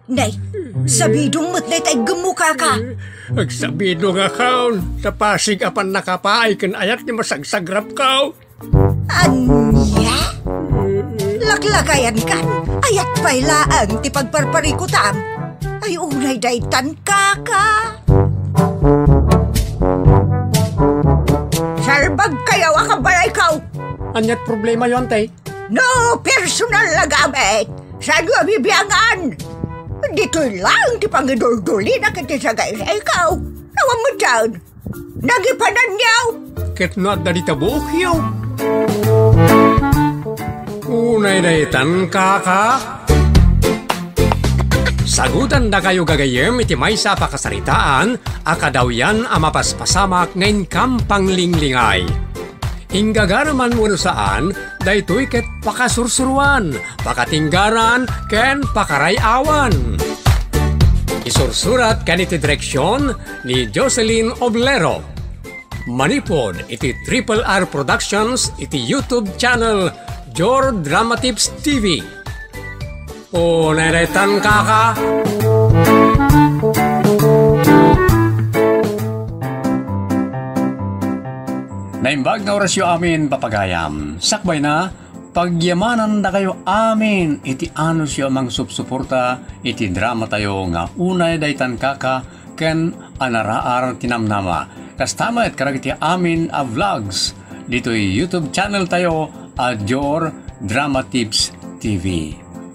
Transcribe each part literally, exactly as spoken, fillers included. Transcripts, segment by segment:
Nay, sabidong met dayta iggemmo, kaka. Agsabidongakon, ta pasig a pannakapaay ken ayat ti masagsagrapko. Ania? Laklakayankan, ayat pay laeng ti pagparparikutam. Ay, unay daytan, kaka. Salbagkayo a kabalayko. Aniat problemayo, ante? No personal a gamit, saanyo a bibiangan? Ditoy laeng ti pangiduldulina ken ti sagaysayko. Awan met dayta. Nagipananyo. Ket no adda dita buokyo. Unay daytan, kaka. Sagutandakayo gagayyem iti maysa a pakasaritaan a kadawyan a mapaspasamak nga inkam panglinglingay. Inggagaraman wenno saan, daytoy ket pakasursuroan, pakatinggaran, ken pakaray-awan. Isursurat ken iti direksion ni Jocelyn Oblero. Manipud iti Triple R Productions iti YouTube channel Jor Dramatips T V. Unay daytan, kaka. Naimbag nga orasyo amin, papagayam. Sakbayna, pagyamanandakayo amin iti anusyo a mangsupsuporta iti dramatayo nga Unay Daytan, Kaka ken Anaraar ti Namnama. Kasta met kadagiti amin a vlogs ditoy YouTube channel tayo a Jor Drama Tips T V.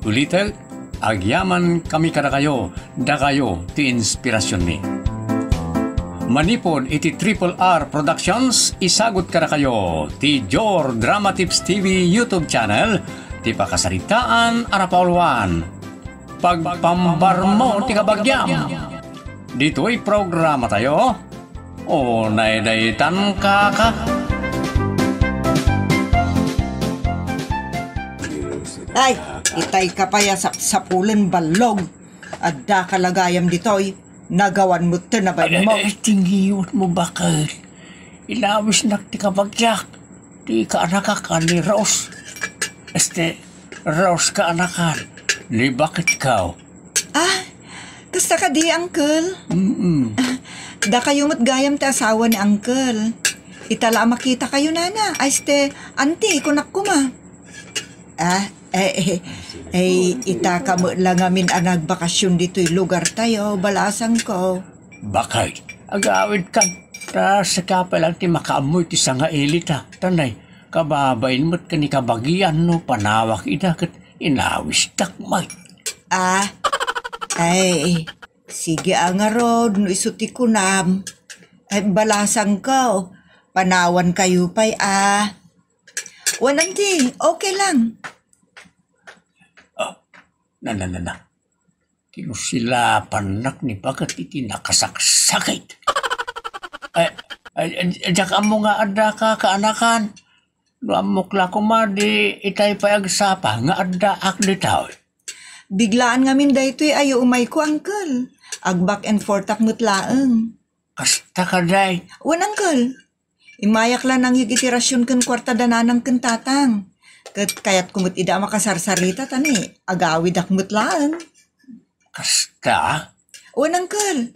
Ulitek, agyamankami kadakayo, dakayo ti inspirasionmi. Manipud iti Triple R Productions, isagut kadakayo ti Jor Drama Tips T V YouTube channel, ti pakasaritaan a napauluan. Pagpambarmo ti kabagiam. Ditoy programa tayo, Unay Daytan, Kaka. Ay, itay ka pay a sapsapulen, ballog. Adda ka la gayam ditoy. Nagawan mo ti nabain mo. Ay, ay, ay, tingiyon mo, bakit? Inawisnak ti kabagiak. Ti kaanakak a ni Rose. Este, Rose kaanakan ni baketko. Ah, kasta kadi, Uncle? Mm-mm. Dakayo met gayam ti asawa ni Uncle. Ita la a makitakayo, nana. Ay, este, auntie, kunak koma. Ah, eh, eh, eh, ita ka met la ngamin a nagbakasyon ditoy lugar tayo, balasangko. Bakit? Agawid kan. Ta sika pay lang ti makaammoy ti sangailita. Tanay, kababain met ken ni kabagian no panawak ida ket inawistak met. Ah, ay, sige a ngarud no isu ti kunam. Ay, balasangko, panawankayo pay a. Wen, auntie, okay lang. Ah, na, na, na, na. Kinusilapannak ni baket iti nakasaksakit. Ay, ay, ay, diak ammo nga adda ka kaanakan. No ammok la koma, di itay pay agsapa nga addaak ditoy. Biglaan ngamin daytoy a umayko, Uncle. Ag-back and forth ak met laeng. Kasta kadi. Wen, Uncle. Immayak la nangyeg iti rasion ken kuarta da nanang ken tatang. Ket kayatko met ida a makasarsarita ta ni agawidak met laeng. Kasta? Wen, Uncle.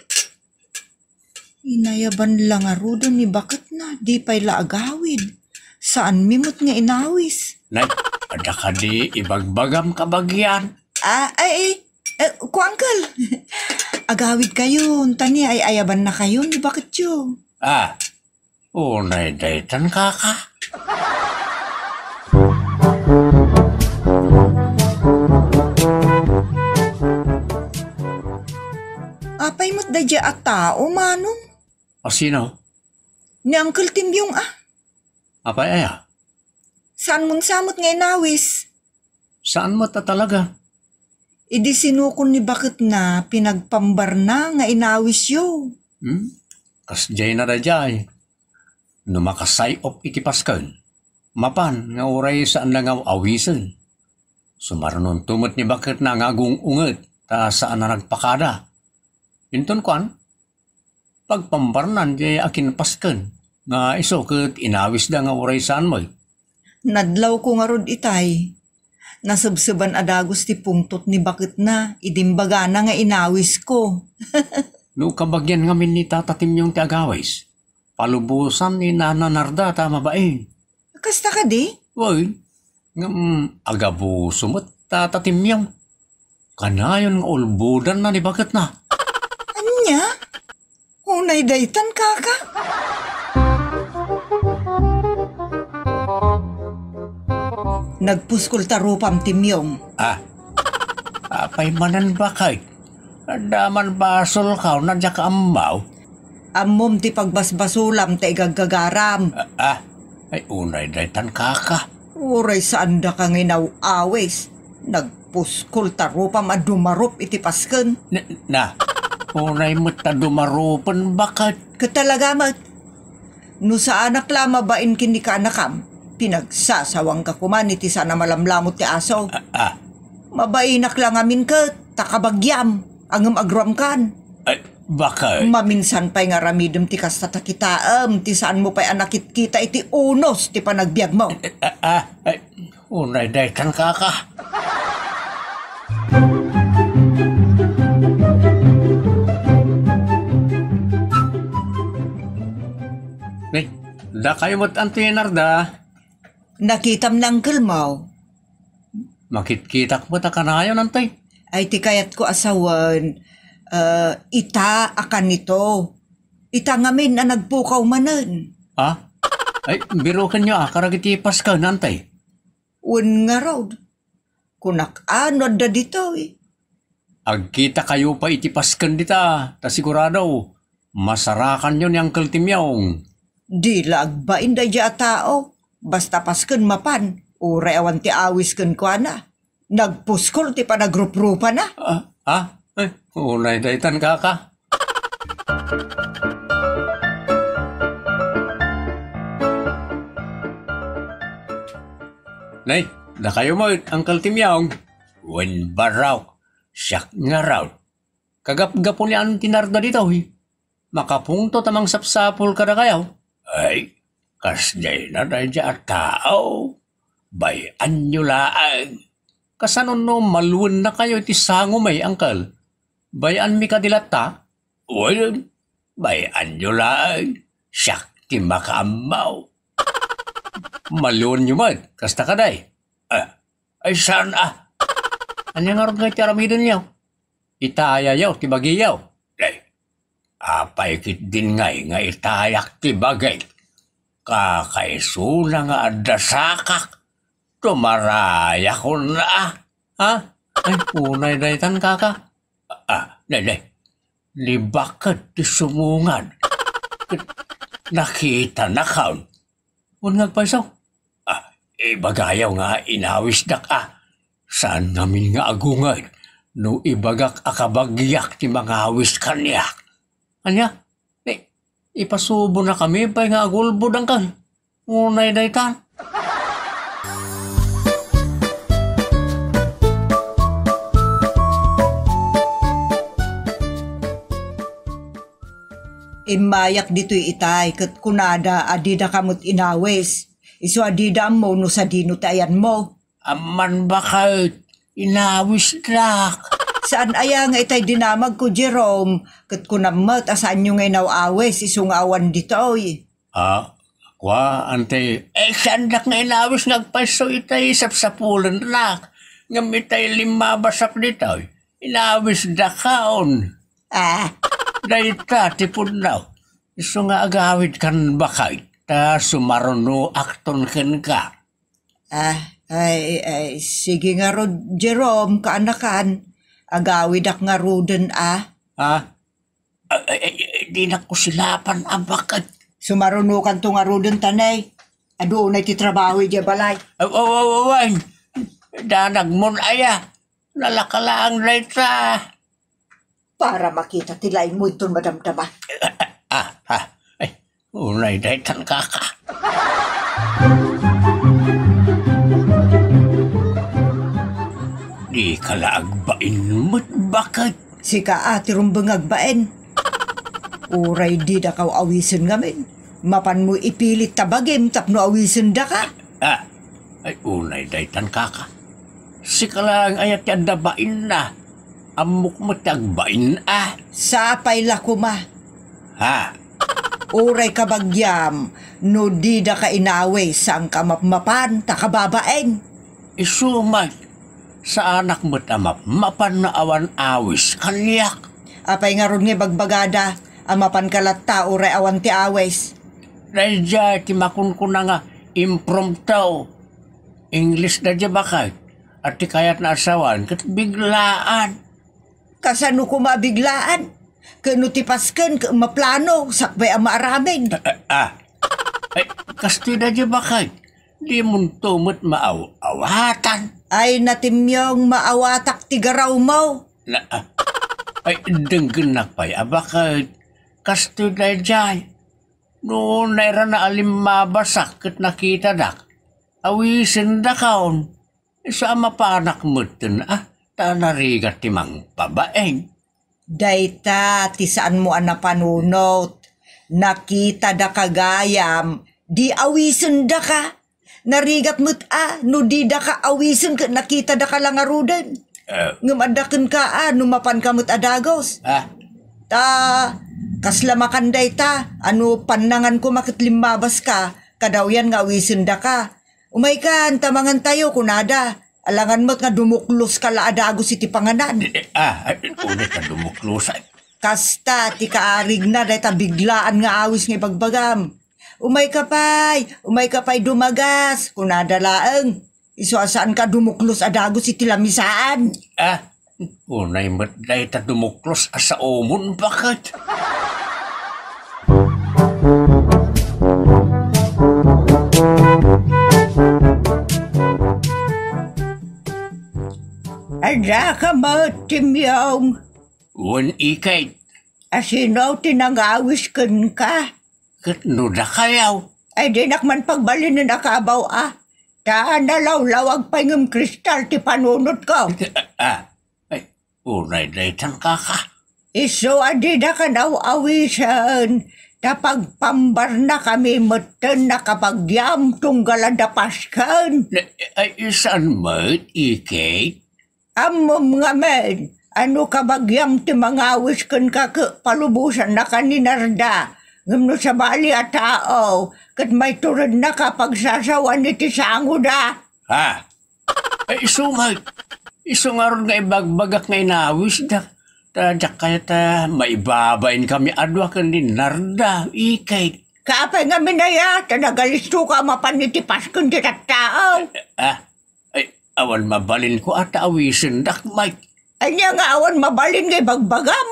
Inayaban la ngaruden ni baketna, di pay la agawid. Saanmi met nga inawis. Nay, adda kadi ibagbagam kabagian? Ah, ay, eh, ko, Uncle. Agawidkayon, ta ni ay-ayabannakayon ni baketyo. Ah, unay daytan, kaka. Apay met daydiay a tao, Manong? A sino? Ni Uncle Timbyong, ah. Apay aya? Saan mo sa met nga inawis? Saan met a talaga? Idi sinukon ni baketna, pinagpambarna nga inawisyo. Hmm? Kasdiay na daydiay. No makasay-op iti Pasken, mapan nga uray saan da nga awisen. Sumarnonto met ni baketna nga agung-unget ta saan a nagpakada. Inton kuan, pagpambarnan diay akinpasken nga isu ket inawisda nga uray saan met. Nadlawko ngarud itay. Nasebseban a dagus ti pungtot ni baketna idi imbagana nga inawisko. No kabagian ngamin ni Tata Timyong ti agawis, palubosan ni Nana Narda ta mabain. Kasta kadi? Wen, ngem agabuso met Tata Timyong. Kanayon nga ulbodanna ni baketna. Ania? Unay daytan, kaka? Nagpuskol ta rupam, Timyong. Ah, apay manen baket? Adda man basolkaw, no diak ammo. Ammom ti pagbasbasolam ta igaggagaram. Ah, ah, ay unay daytan, kaka. Uray saandaka nga inaw-awis. Nagpuskol ta rupam a dumarup iti pasken. Na, na, unay met ta dumarupen baket. Ket talaga met. No saanak la a mabain ken ni kaanakam, pinagsasawangka koman iti saan a malamlamot ti aso. Ah, ah. Mabainak la ngamin ket ta kabagiam, ngem agruamkan. Ay, baket. Maminsan pay nga aramidem ti kasta ta kitaem ti saanmo pay a nakitkita iti unos ti panagbiagmo. Ah, ah, ay, unay daytan, kaka. Ni, dakayo met antoy, Narda? Nakitam ni angkelmo. Makitkitak met a kanayon, antoy. Ay, ti kayatko a sawen, eh, ita a kanito. Ita ngamin a nagpukaw manen. Ha? Ay, birokenyo a karagiti pasken, antoy. Wen ngarud. Kunak a no adda ditoy. Agkitakayo pay iti pasken dita, ta sigurado, masarakanyo ni Uncle Timyong. Di la agbain daydiay a tao. Basta pasken mapan, uray awan ti awis kenkuana. Nagpuskol ti panagruprupana. Ah, ah, eh, unay daytan, kaka. Nay, dakayo met, Uncle Timyong. Wen barok, siak ngarud. Kagapgapo ni Auntie Narda ditoy. Makapungtot a mangsapsapul kadakayo. Ay, kasdiay na daydiay a tao. Bay-anyo laeng. Kasano no maluennakayo iti sangomi, Uncle? Bay-anmi kadi latta? Wen, bay-anyo laeng. Siak ti makaammo. Maluenyo met, kasta kadi? Ah, ay saan a? Ania ngarud nga iti aramidenyo? Itayayo ti bagiyo. Ay, apay ketdin ngay nga itayak ti bagik? Kakaisuna nga adda sakak, tumarayakon a. Ha? Ay, unay daytan, kaka. Ah, daydiay. Ni baket ti sumungan. Ket nakitanakon. Wen nga agpayso? Ah, ibagayo nga inawisdak a. Saan ngamin nga agungay no ibagak a kabagiak ti mangawis kaniak. Ania? Ni, ipasubonakami pay nga agulbod, Uncle. Unay dayta. Immayak ditoy itay ket kunada a didaka met inawis. Isu a dida ammo no sadino ti ayanmo. Amman baket, inawisdak. Saan aya nga itay dinamagko, Jerome? Ket kunam met a saanyo nga inaw-awis isu nga awan ditoy. Ah, kua, ante. Eh, saandak nga inawis nga agpayso itay sapsapulennak. Ngem itay limmabasak ditoy, inawisdakon. Ah. Dayta ti pudno. Isu nga agawidkan baket, ta sumarunoakton kenka. Ah, ay, ay, sige ngarud, Jerome, kaanakan. Agawidak ngaruden, ah. Ah? Ay, ay, ay, ay, dinak ko silapan a baket. Sumarunokanto ngaruden, tanay. Adunay ti trabaho idiay balay. Aw, aw, aw, awan. Danagmon aya. Nalaka laeng dayta. Para makita ti laingmo inton madamdama. Ah, ah, ay, unay daytan, kaka. Dika la agbain met baket. Sika a ti rumbeng agbain. Uray didakaw awisen ngamin. Mapanmo ipilit ta bagim tapno awisendaka. Ah, ay, unay daytan, kaka. Sika laeng aya ti adda bainna. Ammok met ti agbain a. Sapay la koma. Ha? Uray kabagiam, no didaka inawis, saanka a mapmapan, ta kababain. Isu met, saanak met a mapmapan no awan awis kaniak. Apay ngarud nga ibagbagada a mapanka latta uray awan ti awis? Daydiay ti makunkuna nga impromptu. English daydiay baket, a ti kayatna a sawen ket biglaan. Kasano koma a biglaan? Ket no ti pasken ket maplano, sakbay a maaramid. Ah, ah, ah. Ay, kastoy daydiay baket. Dimonto met maaw-awatan. Ay, Natimyong, maawatak ti garawmo. Na, ah. Ay, denggennak pay a baket. Kastoy daydiay. No nairana a limmabasak ket nakitadak, awisendakon. Isu a mapanak metten a, ta narigat ti mangpabain. Dayta ti saanmo a napanunot. Nakitada ka gayam, di awisendaka. Narigat met a, no didaka awisen ket nakitada ka la ngaruden. Eh. Ngem adda kenka a, no mapanka met a dagus. Ah. Ta, kasla makan dayta, a no pannangan koma ket limmabaska, kadawyan nga awisendaka. Umaykan, ta mangantayo, kunada. Alangan met nga dumukloska la a dagus iti panganan. Eh, eh, ah, ay, ulit na dumuklos, ay. Kasta ti kaarigna dayta biglaan nga awis nga ibagbagam. "Umayka pay, umayka pay dumagas," kunada laeng. Isu a saanka dumuklos a dagus iti lamisaan. Ah, unay met dayta dumuklos a saomon, baket. Adda ka met, Timyong? Wen, iket. A sino ti nangawis kenka? Ket no dakayaw? Ay, dinak man pagbalinen a kabaw a. Ta nalawlawag pay ngem kristal ti panunotko. Ah, ay, unay daytan, kaka. Isu a didaka aw-awisen, ta pagpambarnakami metten a kabagiam tunggal adda pasken. Ne-, ay, saan met, iket? Ammom ngamin a no kabagiam ti mangawis kenka ket palubosannaka ni Narda, ngem no sabali a tao, ket maiturednaka pagsasawan iti sangoda. Ha? Ay, isu met. Isu ngarud nga ibagbagak nga inawisda. Ta diak kayat a maibabain kami a dua ken ni Narda, iket. Kaapay ngamin aya, ta nagalistoka a mapan iti pasken ti tattao. Ah, ay, awan mabalinko a ta awisendak, Mike. Ania nga awan mabalin nga ibagbagam?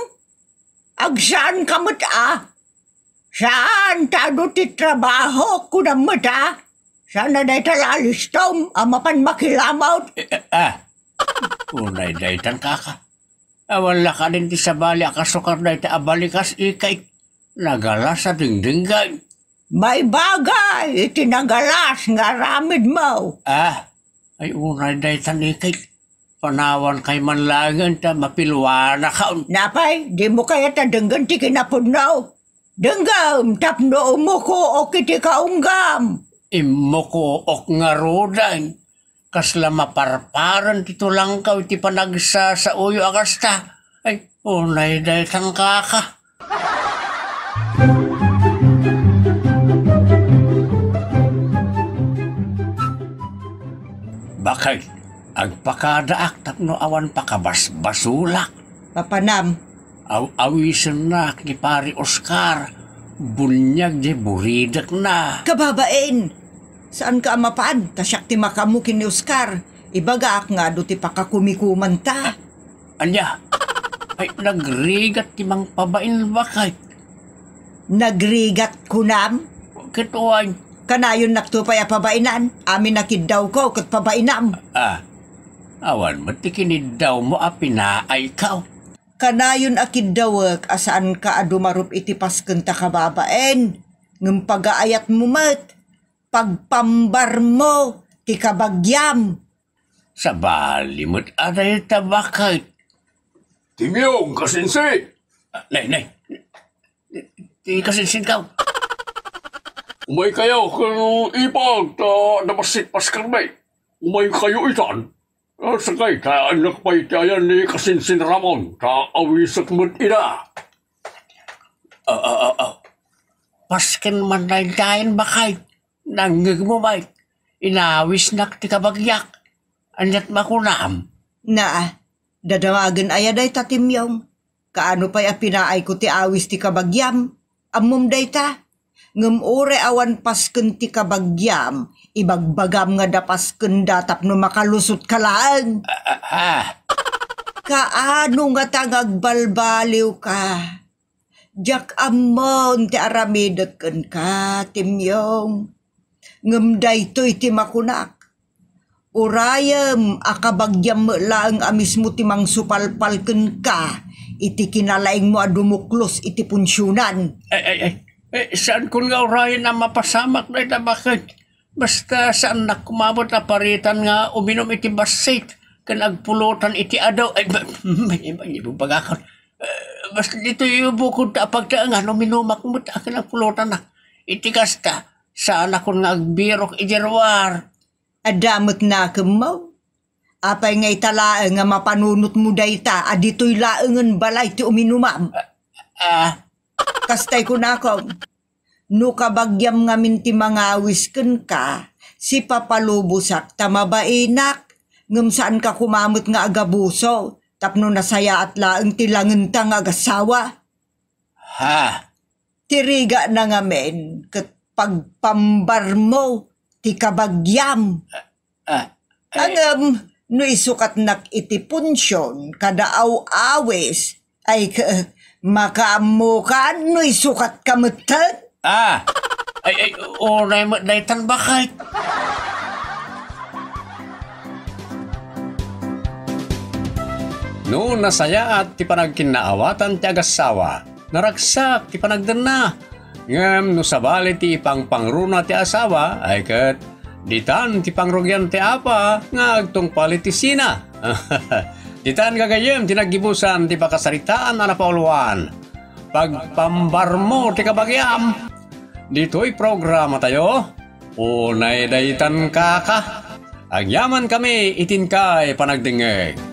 Agsaanka met a. Saan ta adu ti trabaho, kunam met a. Saan a dayta la alistom a mapan makilamot. Eh, eh, ah. Unay daytan, kaka. Awan la kadin ti sabali a kasukar dayta a balikas, iket. Nagalas a dingdinggen. Maibagay iti nagalas nga aramidmo. Ah, ay unay daytan, iket. Panawanka man laengen ta mapiluanakon. Napay, dimo kayat a denggen ti kinapudno? Denggem tapno umukook iti kaunggam. Immukook ngaruden. Kasla maparparen ti tulangkaw iti panagsasaoyo a kasta. Ay, unay daytan, kaka. Baket, agpakadaak tapno awan pakabasbasolak. Papanam. Aw-awisennak ni Pari Oscar. Buniag diay buridekna. Kababain! Saanka a mapan, ta siak ti makaammo ken ni Oscar. Ibagaak nga adu ti pakakumikomanta. Ania? Ay, nagrigat ti mangpabain, baket. Nagrigat kunam? Ket wen. Kanayonnakto pay a pabainan. Amin a kiddawko ket pabainam. Ah, awan met ti kiniddawmo a pinaayko. Kanayon a kiddawek a saanka a dumarup iti pasken ta kababain, ngem pagaayatmo met, pagpambarmo ti kabagiam. Sabali met a dayta, baket. Timyong, kasinsin! Ah, nay, nay. Ti kasinsinkaw. Umaykayo ken ipag ta adda bassit paskermi. Umaykayo itan. Ah, sakay, kayaannak pay ti ayan ni Kasinsin Ramon, ta awisek met ida. Ah, ah, ah, ah. Pasken man daytayen, baket. Nangngegmo, Mike. Inawisnak ti kabagyak. Aniat makunam? Na, dadamagen aya dayta, Timyong? Kaano pay a pinaayko ti awis ti kabagyam? Ammom dayta? Ngem uray awan pasken ti kabagyam, ibagbagam nga da paskenda tapno makalusotka laeng. Ah, ah, ah. Kaano ngata nga agbalbaliwka? Diak ammon ti aramidek kenka, Timyong. Ngem daytoy ti makunak. Urayem a kabagyam met laeng a mismo ti mangsupalpal kenka iti kinalaingmo a dumuklos iti punsionan. Ay, ay, ay. Eh, saankon nga urayen a mapasamak dayta, baket. Basta saannak koma met a paritan nga uminum iti bassit ken agpulotan iti adu. Ay, ba-, may, may, may bagakon. Eh, basta ditoy bukod ta apagtaengan, uminumak met a ken agpulotanak. Iti kasta, saanakon nga agbirok idiay ruar. Adda met nakemmo? Apay nga ita laeng nga mapanunotmo dayta a ditoy laengen balay ti uminumam? Ah. Kastay kunakon, no kabagyam ngamin ti mangawis kenka, sipapalubosak ta mabainak, ngem saanka koma met nga agabuso tapno nasayaat laeng ti langenta nga agassawa. Ha? Ti rigana ngamin ket pagpambarmo ti kabagyam. Ah, eh. Ngem no isukatnak iti punsion kada aw-awis, ay, ke-, makaammokan no isukatka metten? Ah, ay, ay, unay met daytan, baket. No nasayaat ti panagkinnaawatan ti agassawa, naragsak ti panagdenna. Ngem no sabali ti ipangpangruna ti asawa, ay ket ditan ti pangrugian ti apa nga agtungpal iti sina. Ditan gagayyem ti naggibusan ti pakasaritaan a napauluan. Pagpambarmo ti kabagiam. Ditoy programa tayo, unay daytan kaka. Agyaman kami iti inkay panagdengngeg.